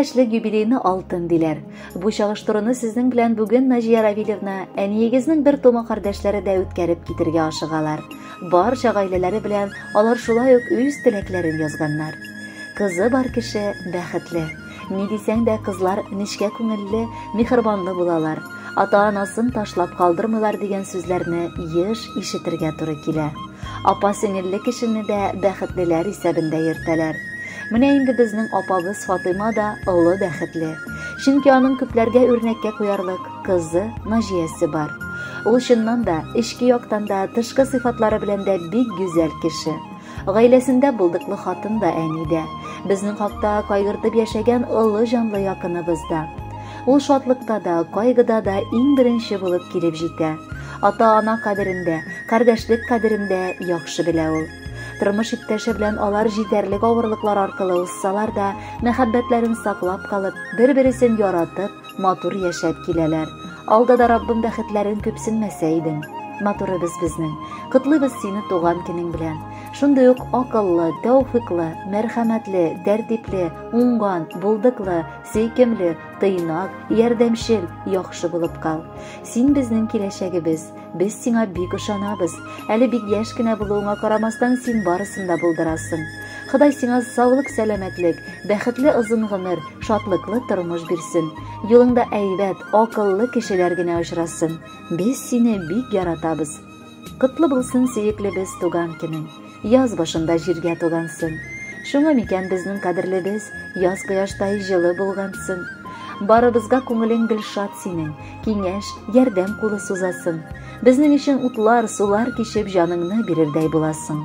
яшьлек юбилейны алтын диләр. Бу чагыштыруны сезнең белән бүген Наҗия Равилевна, әниегезнең бер тума кардәшләре дә үткәреп китергә ашыгалар. Барча гаиләләре белән алар шулай ук үз теләкләрен язганнар. Кызы бар кеше бәхетле. Ни дисәң дә, кызлар нечкә күңелле, миһербанлы булалар. Ата-анасын ташлап калдырмыйлар дигән сүзләрне еш ишетергә туры килә. Апа-сеңелле кешене дә бәхетлеләр исәбендә йөртәләр. Менә инде безнең апабыз Фатыйма да олы бәхетле. Чөнки аның күпләргә үрнәккә куярлык кызы Наҗиясе бар. Ул чыннан да эчке яктан да, тышкы сыйфатлары белән дә бик гүзәл кеше. Гаиләсендә булдыклы хатын да, әни дә. Безнең хакта кайгыртып яшәгән олы җанлы якыныбыз да. Ул шатлыкта да, кайгыда да иң беренче булып килеп җитә. Ата-ана кадерен дә, кардәшлек кадерен дә яхшы белә ул. Тормыш иптәше белән алар җитәрлек авырлыклар аркылы узсалар да, мәхәббәтләрен саклап калып, бер-бересен яратып, матур яшәп киләләр. Алда да Раббым бәхетләрен күпсенмәсә идең. Матурыбыз безнең. Котлыйбыз сине туган көнең белән. Шундый ук акыллы, тәүфиклы, мәрхәмәтле, тәртипле, уңган, булдыклы, сөйкемле, тыйнак, ярдәмчел, яхшы булып кал. Син безнең киләчәгебез. Без сиңа бик ышанабыз. Әле бик яшь кенә булуыңа карамастан, син барысын да булдырасың. Ходай сиңа саулык, сәламәтлек, бәхетле озын гомер, шатлыклы тормыш бирсен. Юлыңда әйбәт, акыллы кешеләр генә очрасын. Без сине бик яратабыз. Котлы булсын сөеклебез туган көнең. Яз башында җиргә тугансың. Шуңа микән безнең кадерлебез яз кояштай җылы булгансың. Барыбызга күңелең гел шат синең, киңәш, ярдәм кулы сузасың. Безнең өчен утлар, сулар кичеп җаныңны бирердәй буласың.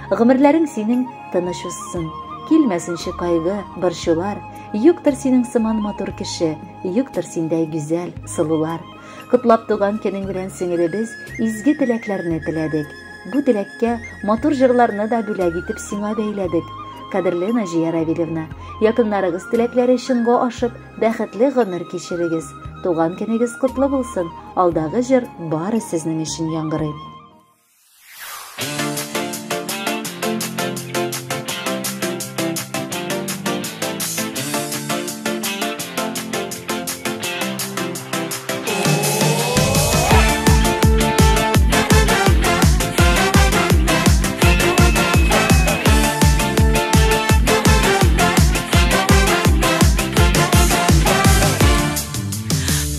Гомерләрең синең тыныч узсын. Килмәсенче кайгы, борчулар. Юктыр синең сыман матур кеше, юктыр синдәй гүзәл, сылулар. Котлап туган көнең белән сеңелебез изге теләкләрне теләдек. Бу теләккә матур җырларны да бүләк итеп сиңа бәйләдек. Кадерле Наҗия Равилевна, якыннарыгыз теләкләре чынга ашып, бәхетле гомер кичерегез. Туган көнегез котлы булсын. Алдагы җыр бары сезнең өчен яңгырый.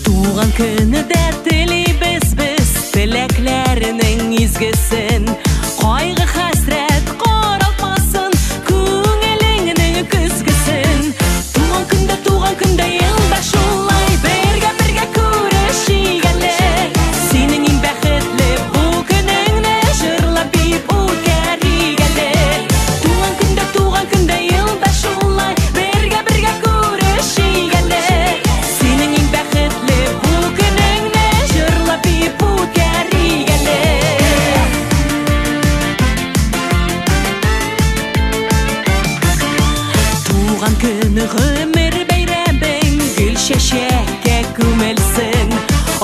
Туган көне дә телибез без теләкләренең изгесен. Кайгы хәсрәт каралтмасын күңелеңнең көзгесен. Туган көндә, туган көндә елда шулай бергә-бергә күрешик әле. Синең иң бәхетле бу көнеңне җырлап биеп үткәрик әле. Туган көндә, туган көндә елда шулай бергә-бергә күрешик әле. Синең иң бәхетле бу көнеңне җырлап биеп үткәрик әле. Туган көне гомер бәйрәмең гөл чәчәккә күмелсен.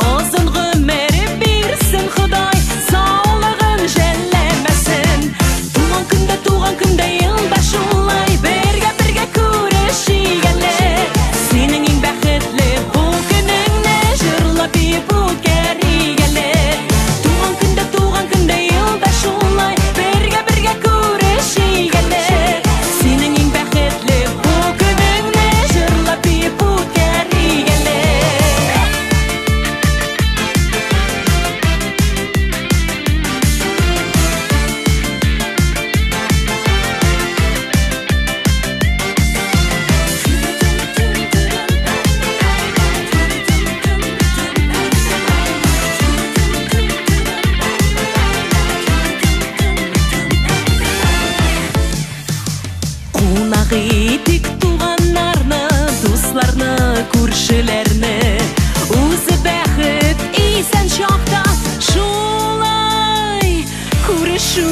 Озын гомер бирсен Ходай, саулыгын жәлләмәсен. Туган көндә, туган көндә елда шулай бергә-бергә күрешик әле. Синең иң бәхетле бу көнеңне җырлап биеп үткәрик әле. Туган көндә, туган көндә елда шулай бергә-бергә күрешик әле. Синең иң бәхетле бу көнеңне җырлап биеп үткәрик әле. Кунак итик туганнарны, дусларны, күршеләрне. Үзе бәхет исән чакта шулай күрешү